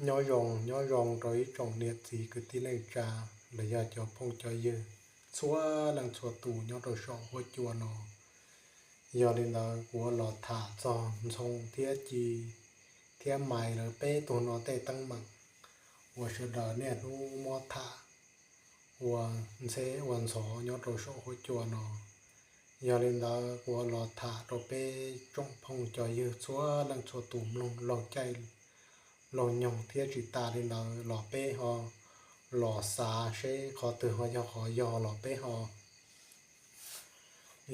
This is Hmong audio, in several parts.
Nyob zoo, nyob zoo rau ib tsoom niam txiv kwv tij neej tsa los yog cov phooj cov ywg txhua leej txhua tus nyob rau saum huab cua no. Yog li ntawd kuv yuav los tham txog Ntxhoo thiab Ci thiab Mais lawv peb tug no tej teeb meem uas sawv daws niaj hnub muab tham ua ntxheb ua ntxhov nyob rau saum huab cua no. Yog li ntawd kuv yuav los tham rau peb tsoom phooj cov ywg txhua leej txhua tus mloog laug caij laug nyoog thiab tsis tas li ntawd los peb ho los xav seb qhov twg ho yog qhov yog los peb ho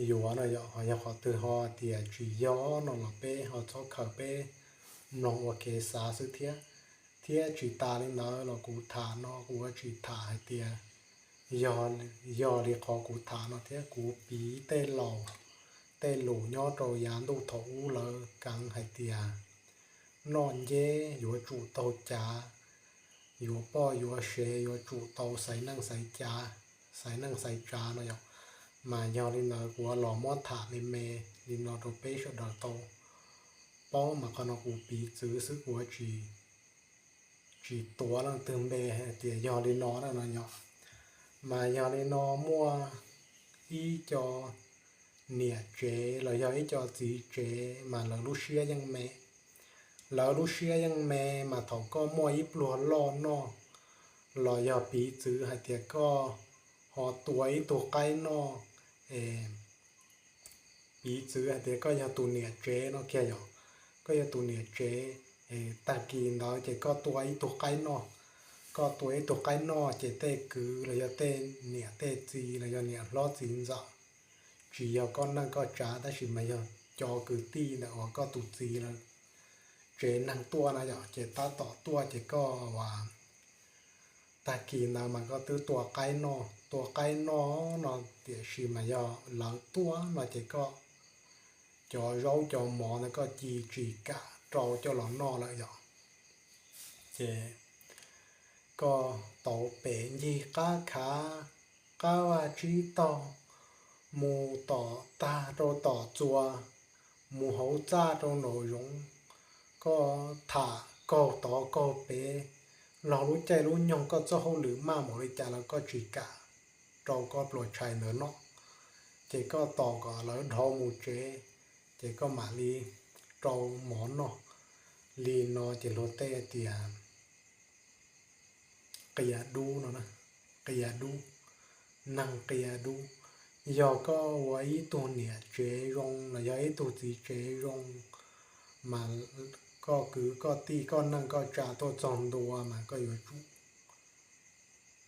yuav no yom, ho yog qhov twg ho tias tsis yog no los peb ho txhob khaws peb mloog ua kev xav xwb thiab. Thiab tsis tas li ntawd los kuv tham no kuv yuav tsis tham hais tias yog, yog li qhov kuv tham no thiab. Kuv piv tej laus tej lus nyob rau yav ntuj thaum ub lawv keev hais tias noj nceb yuav tsum tau cav, yuav poj yuav sev yuav tsum tau xaiv neej xaiv cav, xaiv neej xaiv tsav no yom. Mas yog li ntawd kuv yuav los muab tham me me li no rau peb sawv daws tau paub, mas qhov no kuv piv txwv xwb, kuv yuav tsis, tsis tuav leej twg npe hais tias yog li no na no yom. Mas yog li no, muaj ib co niam tsev los yog ib co txiv tsev mas lawv lub siab yeej me. Lawv lub siab yeej me, mas thaum koj muaj ib pluag loj noj los yog piv txwv hais tias koj ho tua ib tug qaib noj, es piv txwv hais tias koj yog tus niam tsev no kiag yom, koj yog tus niam tsev, tag kis ntawd ces koj tua ib tug qaib noj, koj tua ib tug qaib noj ces tej kwv los yog tej niam tej txiv los yog niam hlob txiv ntxawm, tsis yog koj neej koj tsav tab sis mas yog cov kwv tij ntawm uas koj tus txiv lawv tsev neeg tuaj na yom, ces tab tom tuaj ces koj ua tag kis ntawd mas koj twb tua qaib noj, tua qaib noj no, tiam sis mas yog lawv tuaj no ces koj cov zaub cov mov ntawd koj cia tsis kam rau coj los noj lawm yom. Ces koj tau pem ncig qab khav, qab vaj tsib taug, mus tom tag rau tom txuas, mus hauv txaj rau nraum zoov, koj tham kaug tod kaug pem, laug lub caij lub nyoog koj txoj hauj lwm maj npaum li cas los koj tsis kam rau koj pluas tshais ntawd noj, ces koj tos kom lawv dhau mus tsev, ces koj mam li rau mov noj. Li no ces luag tej tias qia dub no, qia dub, neeg qia dub. Yog koj ua ib tug niam tsev zoo los yog ib tug txiv tsev zoo, mas koj kwv koj tij koj neej koj tsav tuaj txog ntua mas koj yuav tsum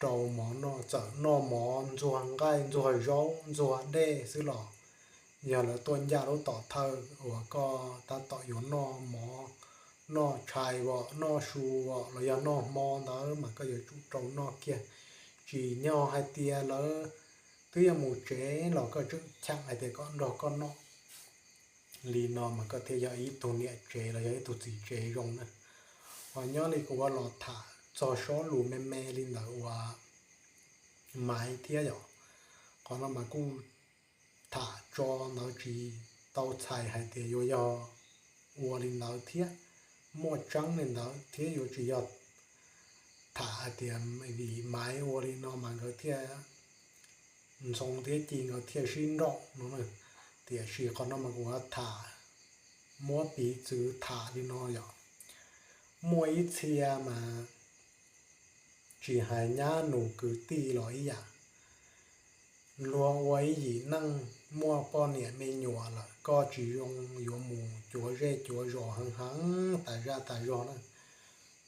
rau mov noj, txawm noj mov ntxuag nqaij ntxuag zaub ntxuag dej xwb los yog lawv tuaj ncaj lub tom thawj uas koj tab tom yuav noj mov, noj tshais vom noj su vom los yog noj hmo ntawd mas koj yuav tsum rau noj kiag. Tsim nyog hais tias lawv twb yuav mus tsev los koj tseem cheem hais tias kom nrog koj noj. Li no mas koj thiaj yog ib tug niam tsev los yog ib tug txiv tsev zoo na. Ho nyob li kuv ua los tham txog sob lus me me li ntawd uas Maiv thiab yom. Qhov no mas kuj tham tso ntawd tsis tau txhais hais tias yuav yog ua li ntawd thiab, muaj tseeb li ntawd thiab yuav tsis yog tham hais tias vim Maiv ua li no mas nkawd thiaj, Ntxhoo thiab Ci nkawd thiaj sib nrauj no. Tiam sis qhov no mas kuv tham, muab piv txwv tham li no yom. Muaj ib txhia mas tsis hais nyab nus kwv tij los ib yam, luag ua ib yim neej muaj poj niam me nyuam lawm koj tsis zoo yuav mus cuav zej cuav zos heev heev tas zaj tas zog na.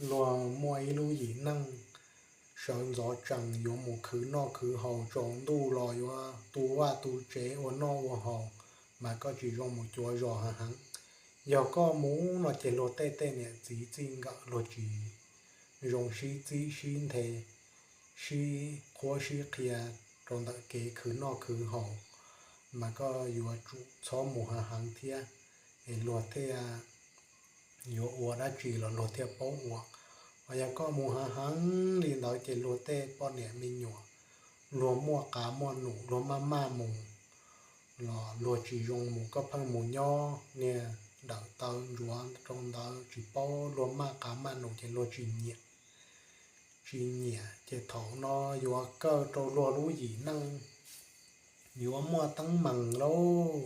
Luag muaj ib lub yim neej sawv ntxov tsees yuav mus khwv noj khwv haus, tsaus ntuj los yuav tu vaj tu tsev ua noj ua haus, mas koj tsis zoo mus cuav zos heev heev. Yog koj mus no ces luag tej tej niam txiv txij nkawm luag tsis zoo sib txib sib nthe, sib qhuab sib qhia rau ntawm kev khwv noj khwv haus, mas koj yuav tsum txhob mus heev heev thiab, es luag thiaj yuav ua dab tsi los luag thiaj paub ua. Ho yog koj mus heev heev li ntawd ces luag tej poj niam me nyuam, luag muaj qav muaj num luag maj maj mus los luag tsis zoo mus, koj pheej mus nyob niag nrawm taw ntsuav rau ntawd, tsis paub luag maj qab maj num ces luag tsis nyiam. Tsis nyiam ces thaum no yuav kawj rau luag lub yim neej, yuav muaj teeb meem lauj,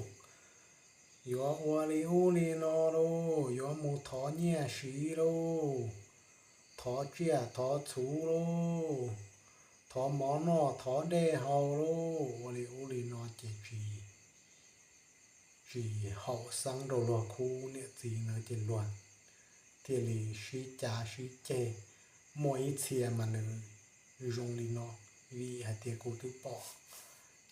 yuav ua li ub li no lauj, yuav mus thov nyiaj siv lauj, thov tsiaj thov txhuv lauj, thov mov noj thov dej haus lauj, ua li ub li no ces tsis tsis haum xeeb rau luag khub niam txiv ntawd ces luag thiaj li sib cav sib ceg. Muaj ib txhia mas nws zoo li no, vim hais tias kuv twb pom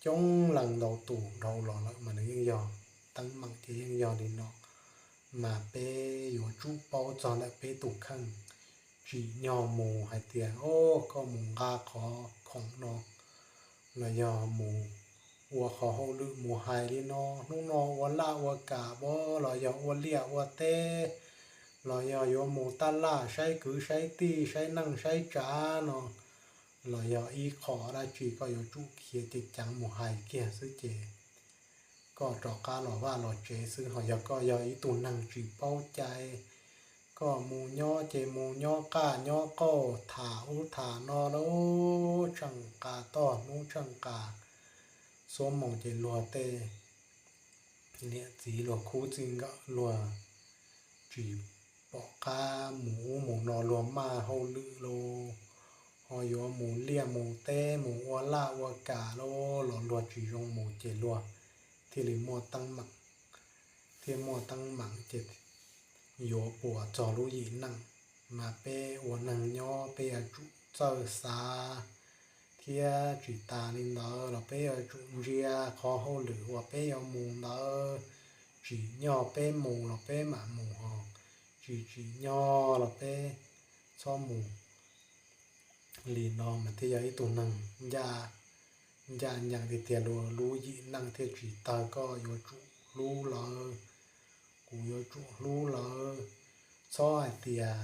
coob leej ntau tus dhau los lawm mas nws yeej yog teeb meem ces yeej yog li no. Mas peb yuav tsum paub txog ntawm peb tus kheej, tsim nyog mus hais tias o, koj mus nqa qhov khoom no los yog mus ua qhov hauj lwm mus hais li no, hnub no ua laj ua kam pob los yog ua liaj ua teb, los yog yuav mus taj laj saib kwv saib tij saib neej saib tsav no, los yog ib qho dab tsi koj yuav tsum khiav ceev ceev mus hais kiag xwb ces koj rov qab los vaj los tsev xwb. Ho yog koj yog ib tug neeg tsis paub cai, koj mus nyob ces mus nyob qaj nyob qauj tham ub tham no lub tsheej qas toj hnub tsheej qas xuab moos ces luag tej niam txiv luag khub txij nkawm luag tsis pom qab mus ub mus no, luag maj hauj lwm lauj, ho yuav mus liaj mus teb mus ua laj ua kam lauj, los luag tsis zoo mus ces luag thiaj li muaj teeb meem, thiaj muaj teeb meem ces yuav puas txog lub yim neej. Mas peb ua neeg nyob peb yuav tsum txawj xav, thiab tsis tas li ntawd los peb yuav tsum ntsia qhov hauj lwm uas peb yuav mus ntawd, tsim nyog peb mus los peb mam mus, ho tsis tsim nyog los peb txhob mus. Li no mas thiaj yog ib tug neeg ncaj ncees tiag tiag, lub yim neej thiaj tsis tawg. Koj yuav tsum hlub lawv, kuv yuav tsum hlub lawv. Txhob hais tias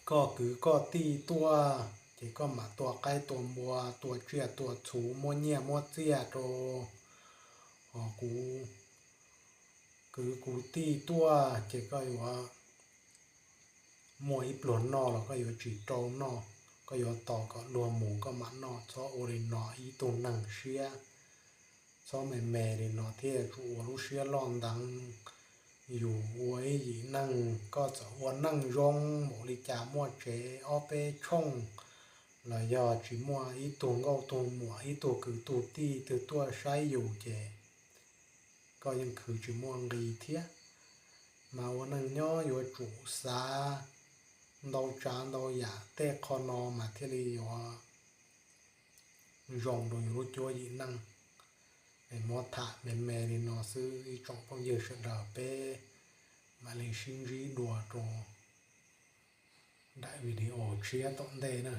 koj kwv koj tij tuaj ces koj mam tua qaib tua npua, tua tsiaj tua txhuv, muab nyiaj muab txiaj rau, ho kuv kwv kuv tij tuaj ces koj yuav muaj ib pluag noj los koj yuav tsis rau noj, koj yuav tos kom luag mus koj mam noj. Txhob ua li no, ib tug neeg siab txhob me me li no thiaj yuav tsum ua lub siab loj ntev. Yus ua ib yim neej, koj txawm ua neej zoo npaum li cas, muaj tsev ob peb tshooj los yog tsis muaj ib tug nkauj tug muam ib tug kwv tug tij twg tuaj saib yus ces koj yeej khwv tsis muaj nqis thiab. Mas ua neej nyob yuav tsum xav ntau tsav ntau yam, tej qho no mas thiaj li yuav zoo rau yus lub cuab yim neej. Es muab tham me me li no xwb ib tsoom phooj ywg sawv daws, peb mam li sib ntsib dua rau daim video tshiab tom ntej na.